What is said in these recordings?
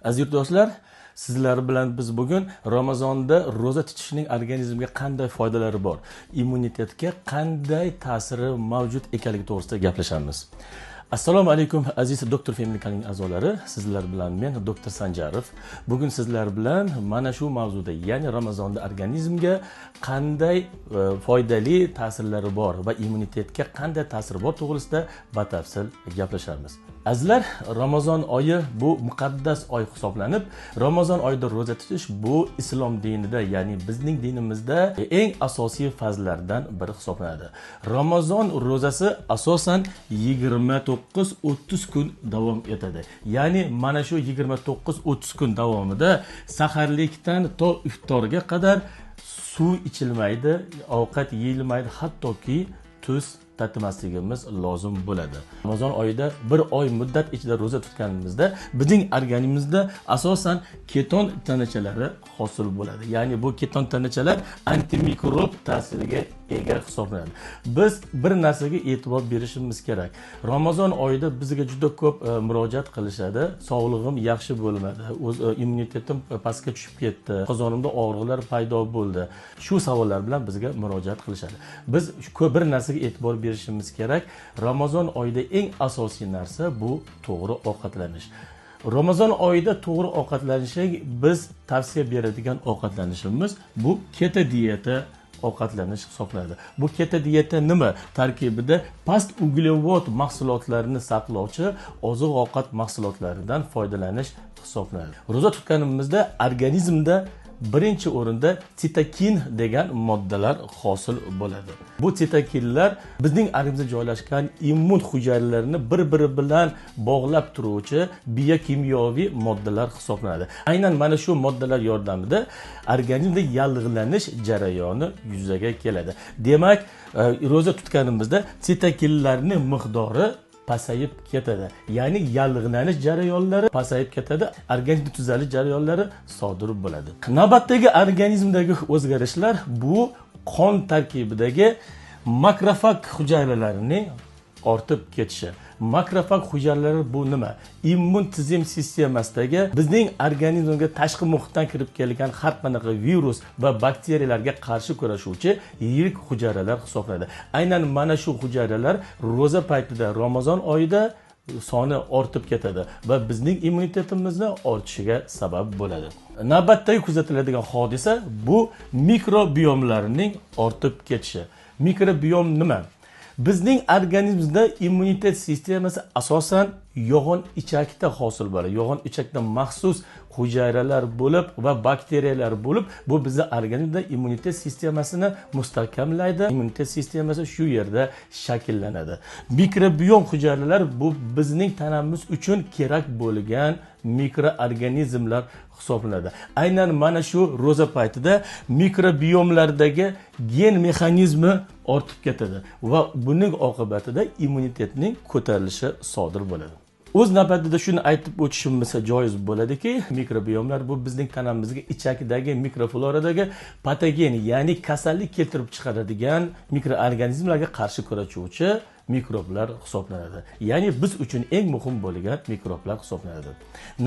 Aziz yurtdoshlar, sizlar bilan biz bugun Ramazonda ro'za tutishning organizmga qanday foydalari bor, immunitetga qanday ta'siri mavjud ekanligi to'g'risida gaplashamiz. Assalomu alaykum aziz Doktor Family kanalining a'zolari, sizlar bilan men Doktor Sanjarov. Bugun sizlar bilan mana shu mavzuda, ya'ni Ramazonda organizmga qanday foydali ta'sirlari bor va immunitetga qanday ta'siri bor to'g'risida batafsil gaplashamiz. Azizlar, Ramazon oyi bu muqaddas oy hisoblanib, Ramazon oyida ro'za tutish bu islom dinida, ya'ni bizning dinimizda eng asosiy farzlardan biri hisoblanadi. Ramazon ro'zasi asosan 29-30 kun davom etadi. Ya'ni mana shu 29-30 kun davomida saharlikdan to iftorga qadar suv ichilmaydi, ovqat yeyilmaydi, hattoki tuz tatmasligimiz lozim bo'ladi. Ramazon oyida bir oy muddat ichida ro'za tutganimizda bizning organizmimizda asosan keton tanachalari hosil bo'ladi. Ya'ni bu keton tanachalar antimikrob ta'siriga ega hisoblanadi. Biz bir narsaga e'tibor berishimiz kerak. Ramazon oyida bizga juda ko'p murojaat qilishadi. Sog'lig'im yaxshi bo'lmadi, o'z immunitetim pastga tushib ketdi, qozonimda og'riqlar paydo bo'ldi. Shu savollar bilan bizga murojaat qilishadi. Biz bir narsaga e'tibor berishimiz kerak. Ramazon oyida eng asosiy narsa bu to'g'ri ovqatlanish. Ramazon oyida to'g'ri ovqatlanishga biz tavsiya beradigan ovqatlanishimiz bu keto dieta ovqatlanish hisoblanadi. Bu keto dieta nima? Tarkibida past uglevod mahsulotlarini saqlovchi oziq-ovqat mahsulotlaridan foydalanish hisoblanadi. Ro'za tutganimizda organizmda birinchi o'rinda sitokin degan moddalar hosil bo'ladi. Bu sitokinlar bizning organizmda joylashgan immun hujayralarini bir-biri bilan bog'lab turuvchi biokimyoviy moddalar hisoblanadi. Aynan mana shu moddalar yordamida organizmda yallig'lanish jarayoni yuzaga keladi. Demak, ro'za tutganimizda sitokinlarning miqdori pasayib ketadi. Ya'ni yallig'lanish jarayonlari pasayib ketadi, organizm tuzalish jarayonlari sodir bo'ladi. Navbatdagi organizmdagi o'zgarishlar bu qon tarkibidagi makrofag hujayralarining ortib ketishi. Makrofag hujayralari bu nima? Immun tizim sistemasidagi bizning organizmga tashqi muhitdan kirib kelgan har qanaqa virus va bakteriyalarga qarshi kurashuvchi yirik hujayralar hisoblanadi. Aynan mana shu hujayralar ro'za paytida, Ramazon oyida soni ortib ketadi va bizning immunitetimizni ortishiga sabab bo'ladi. Navbatdagi kuzatiladigan hodisa bu mikrobiomlarning ortib ketishi. Mikrobiom nima? Bizning organizmda immunitet sistemasi asosan yo'g'on ichakda hosil bo'ladi. Yo'g'on ichakda maxsus hujayralar bo'lib va bakteriyalar bo'lib, bu bizning organizmda immunitet sistemasini mustahkamlaydi. Immunitet sistemasi shu yerda shakllanadi. Mikrobiom hujayralar bu bizning tanamiz uchun kerak bo'lgan mikroorganizmlar hisoblanadi. Aynan mana shu ro'za paytida mikrobiomlardagi gen mexanizmi ortib ketadi va buning oqibatida immunitetning ko'tarilishi sodir bo'ladi. O'z navbatida shuni aytib o'tishimiz joiz bo'ladiki, mikrobiomlar bu bizning tanamizga ichakdagi mikrofloradagi patogen, ya'ni kasallik keltirib chiqaradigan mikroorganizmlarga qarshi kurashuvchi mikroblar hisoblanadi. Ya'ni biz uchun eng muhim bo'lgan mikroblar hisoblanadi.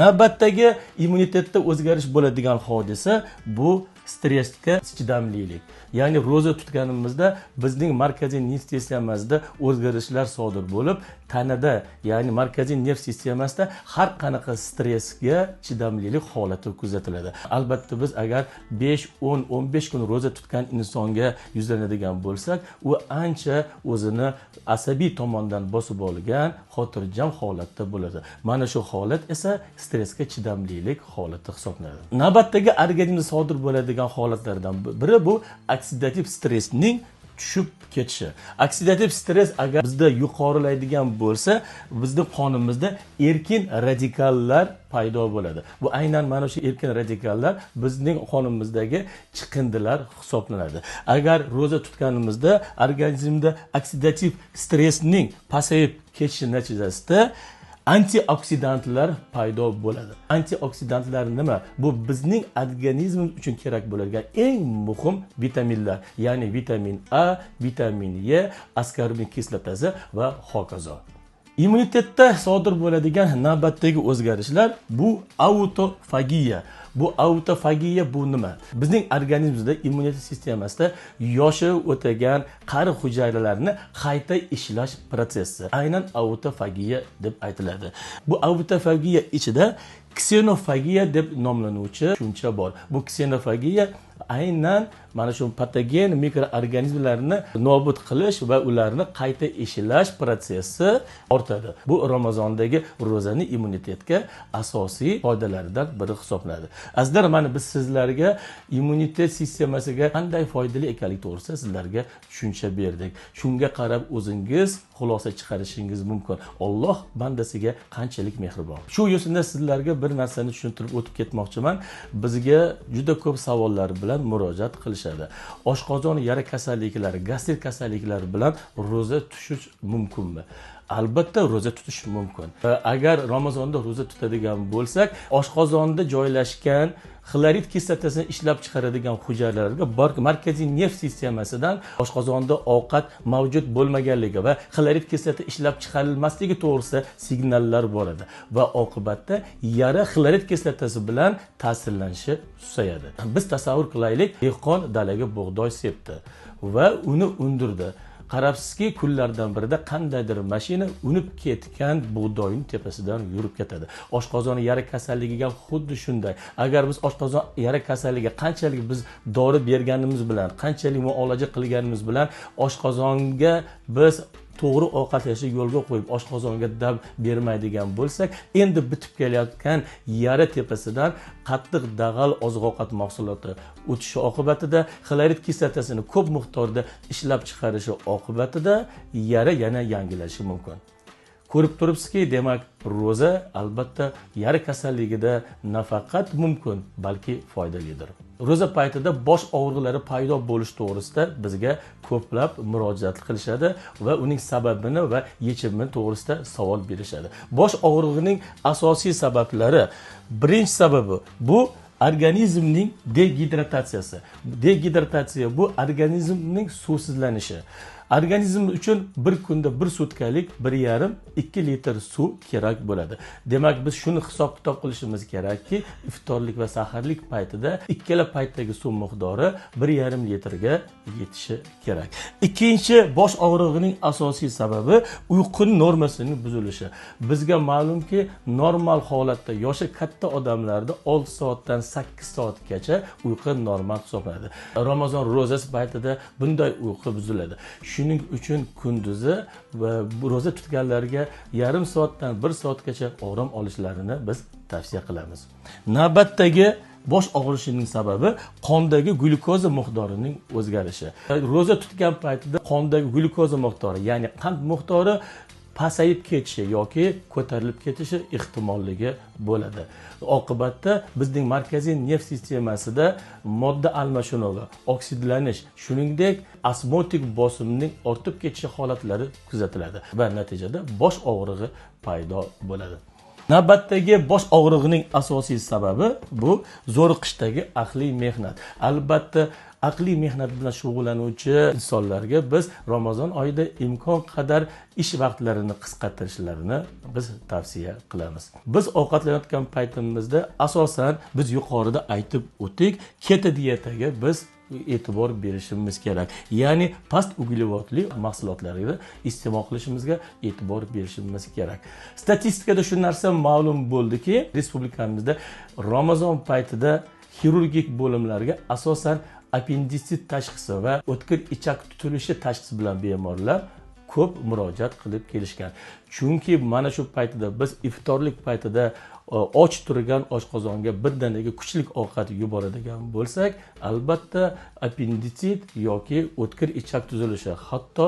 Navbatdagi immunitetda o'zgarish bo'ladigan hodisa bu stressga chidamlilik. Ya'ni ro'za tutganimizda bizning markaziy nerv sistemasimizda o'zgarishlar sodir bo'lib, tanada, ya'ni markaziy nerv sistemasida har qanaqa stressga chidamlilik holati kuzatiladi. Albatta biz agar 5, 10, 15 kun ro'za tutgan insonga yuzlanadigan bo'lsak, u ancha o'zini asabiy tomondan bosib olgan, xotirjam holatda bo'ladi. Mana shu holat esa stressga chidamlilik holati hisoblanadi. Navbatdagi organizmda sodir bo'ladigan holatlardan biri bu oksidativ stressning tushib ketishi. Oksidativ stress agar bizda yuqorilaydigan bo'lsa, bizning qonimizda erkin radikallar paydo bo'ladi. Bu aynan mana shu erkin radikallar bizning qonimizdagi chiqindilar hisoblanadi. Agar ro'za tutganimizda organizmda oksidativ stressning pasayib ketishi natijasida antioksidantlar paydo bo'ladi. Antioksidantlar nima? Bu bizning organizmimiz uchun kerak bo'ladigan eng muhim vitaminlar, ya'ni vitamin A, vitamin E, askorbin kislotasi va hokazo. Immunitetda sodir bo'ladigan navbatdagi o'zgarishlar bu autofagiya. Bu autofagiya bu nima? Bizning organizmimizda immunitet sistemasida yoshi o'tagan qari hujayralarni qayta ishlash protsessi aynan autofagiya deb aytiladi. Bu autofagiya ichida ksenofagiya deb nomlanuvchi tushuncha bor. Bu ksenofagiya aynan mana shu patogen mikroorganizmlarni nobud qilish va ularni qayta ishlash protsessi ortadi. Bu Ramazondagi ro'zani immunitetga asosiy foydalaridan biri hisoblanadi. Azizlar, mana biz sizlarga immunitet sistemasiga qanday foydali ekanligi to'g'risida sizlarga tushuncha berdik. Shunga qarab o'zingiz xulosa chiqarishingiz mumkin. Alloh bandasiga qanchalik mehribon. Shu yo'sinda sizlarga bir narsani tushuntirib o'tib ketmoqchiman. Bizga juda ko'p savollar bilan murojaat qilishadi. Oshqozon yara kasalliklari, gastrit kasalliklari bilan ro'za tutish mumkinmi? Albatta ro'za tutish mumkin. Agar Ramazonda ro'za tutadigan bo'lsak, oshqozonda joylashgan xlorid kislotasini ishlab chiqaradigan hujayralarga markaziy nerv sistemasidan oshqozonda ovqat mavjud bo'lmaganligi va xlorid kislota ishlab chiqarilmasligi to'g'risida signallar boradi va oqibatda yara xlorid kislotasi bilan ta'sirlanishi susayadi. Biz tasavvur qilaylik, dehqon dalaga bug'doy sepdi va uni undirdi. Qarabsizki, kunlardan birida qandaydir mashina unib ketgan bug'doyning tepasidan yurib ketadi. Oshqozon yara kasalligiga xuddi shunday. Agar biz oshqozon yara kasalligiga qanchalik biz dori berganimiz bilan, qanchalik muolaja qilganimiz bilan oshqozonga biz to'g'ri ovqatlanishni yo'lga qo'yib, oshqozonga dam bermaydigan bo'lsak, endi bitib kelayotgan yara tepasidan qattiq dag'al oziq-ovqat mahsuloti o'tishi oqibatida xlorid kislotasini ko'p miqdorda ishlab chiqarishi oqibatida yara yana yangilashi mumkin. Ko'rib turibsizki, demak, ro'za albatta yara kasalligida nafaqat mumkin, balki foydalidir. Ro'za paytida bosh og'riqlari paydo bo'lish to'g'risida bizga ko'plab murojaat qilishadi va uning sababini va yechimini to'g'risida savol berishadi. Bosh og'rig'ining asosiy sabablari, birinchi sababi bu organizmning degidratatsiyasi. Degidratatsiya bu organizmning suvsizlanishi. Organizm uchun bir kunda bir sutkalik 1,5-2 litr suv kerak bo'ladi. Demak, biz shuni hisob kitob qilishimiz kerakki, iftorlik va saharlik paytida ikkala paytdagi suv miqdori 1,5 litrga yetishi kerak. Ikkinchi bosh og'rig'ining asosiy sababi uyqu normasining buzilishi. Bizga ma'lumki, normal holatda yoshi katta odamlarda 6 soatdan 8 soatgacha uyqu normal hisoblanadi. Ramazon ro'zasi paytida bunday uyqu buziladi. Shuning uchun kunduzi va ro'za tutganlarga yarim soatdan 1 soatgacha orom olishlarini biz tavsiya qilamiz. Navbatdagi bosh og'rishining sababi qondagi glyukoza miqdorining o'zgarishi. Ro'za tutgan paytida qondagi glyukoza miqdori, ya'ni qand miqdori pasayib ketishi yoki ko'tarilib ketishi ehtimolligi bo'ladi. Oqibatda bizning markaziy nerv sistemasida modda almashinuvi, oksidlanish, shuningdek osmotik bosimning ortib ketishi holatlari kuzatiladi va natijada bosh og'rig'i paydo bo'ladi. Navbatdagi bosh og'rig'ining asosiy sababi bu zo'riqishdagi aqliy mehnat. Albatta, aqliy mehnat bilan shug'ullanuvchi insonlarga biz Ramazon oyida imkon qadar ish vaqtlarini qisqartirishlarini biz tavsiya qilamiz. Biz ovqatlanayotgan paytimizda asosan biz yuqorida aytib o'tdik, keto diyetaga biz e'tibor berishimiz kerak. Ya'ni past uglevodli mahsulotlarni iste'mol qilishimizga e'tibor berishimiz kerak. Statistikada shu narsa ma'lum bo'ldiki, respublikamizda Ramazon paytida xirurgik bo'limlarga asosan appenditsit tashxisi va o'tkir ichak tutilishi tashxisi bilan bemorlar ko'p murojaat qilib kelishgan. Chunki mana shu paytida biz iftorlik paytida och turgan oshqozonga birdaniga kuchli ovqat yuboradigan bo'lsak, albatta appenditsit yoki o'tkir ichak tuzilishi, hatto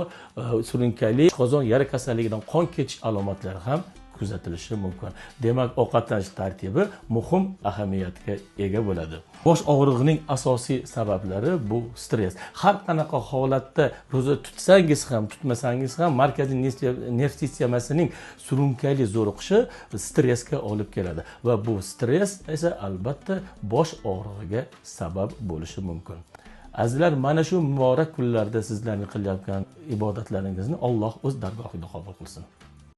surunkali oshqozon yara kasalligidan qon ketish alomatlari ham kuzatilishi mumkin. Demak, ovqatlanish tartibi muhim ahamiyatga ega bo'ladi. Bosh og'rig'ining asosiy sabablari bu stress. Har qanaqa holatda ro'za tutsangiz ham, tutmasangiz ham markaziy nerv sistemasining surunkali zo'riqishi stressga olib keladi va bu stress esa albatta bosh og'rig'iga sabab bo'lishi mumkin. Azizlar, mana shu muborak kunlarda sizlarning qilayotgan ibodatlaringizni Alloh o'z dargohida qabul qilsin.